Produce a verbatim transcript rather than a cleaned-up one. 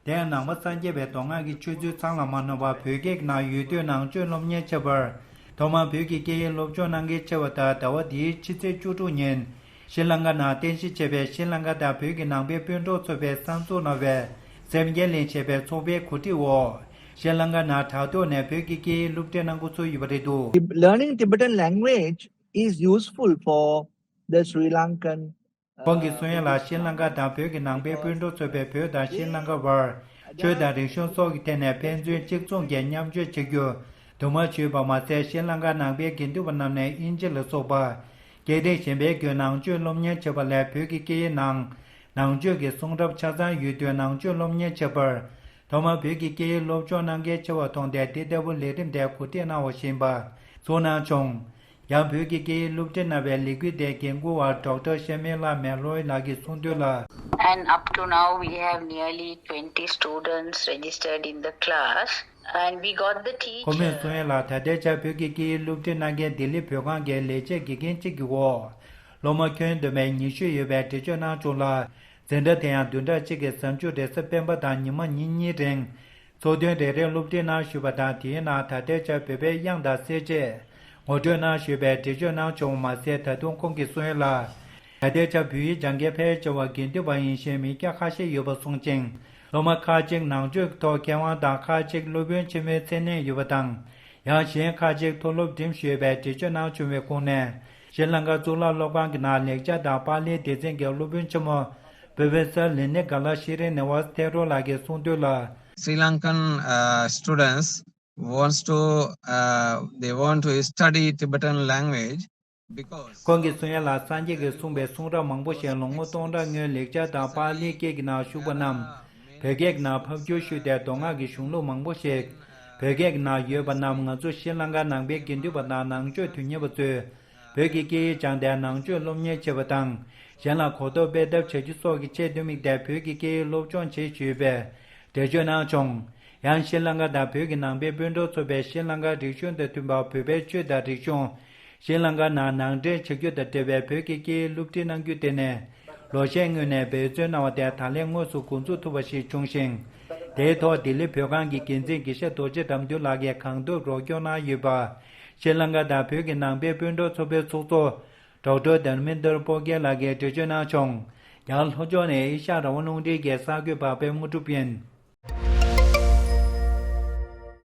དེ་ཡང་ནང་པ་སངས་རྒྱས་པའི་མདོ་སྔགས་ཀྱི་ཆོས་ཚུལ་ཚང་ལ་མ་ནོར་བར་བོད་སྐད་ནང་ཡོད་དུས་ནང་ཆོས་སློབ་གཉེར་བྱེད་པར་ཐོག་མར་བོད་ཀྱི་སྐད་ཡིག་སློབ་སྦྱོང་གནང་མཁན་ཆེ་བ་དང་ཟླ་བ་འདིའི་ཕྱི་ཚེས་བཅུ་དྲུག་ཉིན་ཤྲི་ལང་ཀ་ནང་རྟེན་གཞི་བྱས་པའི་ཤྲི་ལང་ཀ་དང་བོད་ཀྱི་ནང་པའི་སྤུན་གྲོགས་ཚོགས་པས་གསར་འཛུགས་གནང་བའི་སེམས་བསྐྱེད་གླིང་ཞེས་པའི་ཚོགས་པའི་གོ་སྒྲིག་འོག་ཤྲི་ལང་ཀ་ནང་བྲག་ཐོག་ནས་བོད་ཀྱི་སྐད་ཡིག་སློབ་ཁྲིད་གནང་འགོ་ཚུགས་ཡོད་པ་རེད་འདུག Learning Tibetan language is useful for the Sri Lankan ཁོང་གིས་གསུང་ཡ་ལ་ཤྲི་ལང་ཀ་དང་བོད་ཀྱི་ནང་པའི་སྤུན་གྲོགས་ཚོགས་པས་བོད་དང་ཤྲི་ལང་ཀ་བར་ཆོས་དང་རིག་གཞུང་སོགས་ཀྱི་ཐད་ནས་ཕན་ཚུན་གཅིག་མཚུངས་ཀྱི་མཉམ་སྤྱོད་བྱེད་རྒྱུ་དུ་མ་ཞུས་པ་མ་ཟད། ཤྲི་ལང་ཀ་ནང་པའི་དགེ་འདུན་པ་རྣམས་ནས་དབྱིན་ཇི་ལ་སོགས་པ་སྐད་རིགས་གཞན་པའི་བརྒྱུད་ནང་ཆོས་སློབ་གཉེར་བྱེད་པ་ལས་བོད་ཀྱི་སྐད་ཡིག་ནང་ནང་ཆོས་ཀྱི་གསུང་རབ་ཆ་ཚང་ཡོད་དུས་ནང་ཆོས་སློབ་གཉེར་བྱེད་པར་ཐོག་མར་བོད་ཀྱི་སྐད་ཡིག་སློབ་སྦྱོང་གནང་མཁན་ཆེ་བ་མཐོང་སྟེ་འདི་ལྟ་བུ་ལས་རིམ་དེ་གོ་སྒྲིག་གནང་བ་ཞིག་ཡིན་པ་གསུངས་གནང་བྱུང་། ཡང་བོད་ཀྱི་སྐད་ཡིག་སློབ་ཁྲིད་གནང་བའི་ལས་འགུལ་དེའི་འགན་འཁུར་བ་ཌོག་ཊར་ཤར་མི་ལ་མེ་ལོའི་ལགས་ཀྱིས་གསུངས་དོན་ལ། And up to now, we have nearly twenty students registered in the class, and we got the teacher. ཁོ་མོས་གསུངས་ཡ་ལ། ད་ལྟའི་ཆར་བོད་ཀྱི་སྐད་ཡིག་སློབ་ཁྲིད་གནང་མཁན་ལྡི་ལི་བོད་ཁང་གི་ལས་བྱེད་དགེ་རྒན་གཅིག་གི་འོག་སློབ་མ་ཁྱོན་བསྡོམས་པའི་ཉི་ཤུ་ཡོད་པའི་འགྲེལ་བརྗོད་གནང་བྱུང་ལ། འཛིན་གྲྭ་དེ་ཡང་བདུན་ཕྲག་གཅིག་གི་གཟའ་མཇུག་རེས་གཟའ་སྤེན་པ་དང་ཉི་མ་ཉིན་གཉིས་རིང་། ཚོགས་ཐུན་རེ་རེ་སློབ་ཁྲིད་གནང་ཞུས་པ་དང་། དེའི་ནང་ད་ལྟའི་ཆར་བོད་པའི་དབྱངས་དང་གསལ་བྱེད་ངོ་སྤྲོད་གནང་ཞུས་པའི་འགྲེལ་བརྗོད་གནང་བྱུང་བ་མ་ཟད། ད་དུང་ཁོང་གིས་གསུངས་ཡ་ལ། ད་ལྟའི་ཆར་བོད་ཡིག་སྦྱང་མཁན་ཕལ་ཆེ་བ་དགེ་འདུན་པ་ཡིན་ཞིང་མི་སྐྱ་ཁ་ཤས་ཡོད་པ་གསུངས་ཅིང་། སློབ་མ་ཁག་ཅིག་ནང་ཆོས་ཀྱི་ཐོག་མཁས་དབང་དང་ཁག་ཅིག་སློབ་དཔོན་ཆེན་མོའི་མཚན་གནས་ཡོད་པ་དང་། ཡང་གཞན་ཁག་ཅིག་མཐོ་སློབ་འགྲིམས་ཞུས་པའི་འགྲེལ་བརྗོད་གནང་བྱུང་བའི་ཁོངས་ནས། ཤྲི་ལང་ཀ་གཙུག་ལག་སློབ་ཁང་གི་ནང་ལེགས་སྦྱར་དང་པཱ་ལིའི་སྡེ་ཚན་གྱི་སློབ་དཔོན་ཆེན་མོ་Professor Linigalashiri Nivas Thero ལགས་ཀྱིས་གསུངས་དོན་ལ། Sri Lankan uh, students wants to uh, they want to study Tibetan language because ཁོང་གིས་གསུང་ཡ་ལ། སངས་རྒྱས་ཀྱིས་གསུངས་པའི་གསུང་རབ་མང་པོ་ཞིག་ལོ་ངོ་སྟོང་ཕྲག་སྔོན་ལེགས་སྦྱར་དང་པཱ་ལིའི་སྐད་ཀྱི་ནང་བཞུགས་པ་རྣམས་བོད་སྐད་ཀྱི་ནང་ཕབ་བསྒྱུར་ཞུས་ཏེ། མདོ་སྔགས་ཀྱི་གཞུང་ལུགས་མང་པོ་ཞིག་བོད་སྐད་ཀྱི་ནང་ཡོད་པ་རྣམས་ང་ཚོ་ཤྲི་ལང་ཀ་ནང་པའི་དགེ་འདུན་པ་དང་ནང་ཆོས་དོན་གཉེར་བ་ཚོས་བོད་ཀྱི་སྐད་ཡིག་སྦྱངས་ཏེ་ནང་ཆོས་སློབ་གཉེར་བྱེད་པ་དང་། གཞན་ལ་གོ་རྟོགས་སྤེལ་ཐབས་བྱ་རྒྱུ་སོགས་ཀྱི་ཆེད་དུ་དམིགས་ཏེ་བོད་ཀྱི་སྐད་ཡིག་སློབ་སྦྱོང་བྱེད་ཞུས་པའི་འགྲེལ་བརྗོད་གནང་བྱུང་། ཡང་ཤྲི་ལང་ཀ་དང་བོད་ཀྱི་ནང་པའི་སྤུན་གྲོགས་ཚོགས་པས་ཤྲི་ལང་ཀའི་རིག་གཞུང་དང་མཐུན་པར་བོད་པའི་ཆོས་དང་རིག་གཞུང་། ཤྲི་ལང་ཀ་ནང་ནང་འདྲེན་བྱ་རྒྱུ་དང་འབྲེལ་བའི་བོད་ཀྱི་སྐད་ཡིག་སློབ་ཁྲིད་གནང་རྒྱུ་དེ་ནི་ལོ་ཤས་སྔོན་ནས་འབད་བརྩོན་གནང་བ་དེ་ད་ལན་དངོས་སུ་འགོ་འཛུགས་ཐུབ་པ་ཞིག་བྱུང་ཞིང་། དེའི་ཐོག་ལྡི་ལི་བོད་ཁང་གི་འགན་འཛིན་དགེ་བཤེས་རྡོ་རྗེ་དགྲ་འདུལ་ལགས་ཀྱིས་གང་ཐུབ་རོགས་སྐྱོར་གནང་ཡོད་པ། ཤྲི་ལང་ཀ་དང་བོད་ཀྱི་ནང་པའི་སྤུན་གྲོགས་ཚོགས་པའི་ཚོགས་གཙོ་ཌོག་ཊར་དྷར་མེན་དར་པོ་ཀེ་ལགས་ཀྱིས་འགྲེལ་བརྗོད་གནང་བྱུང་། ཡང་ལྷོ་ཕྱོགས་ནས་ཨེ་ཤ་ཡ་རང་དབང་རླུང་འཕྲིན་གྱི་གསར་འགོད་པ་པད་མ་དངོས་གྲུབ་ཡིན།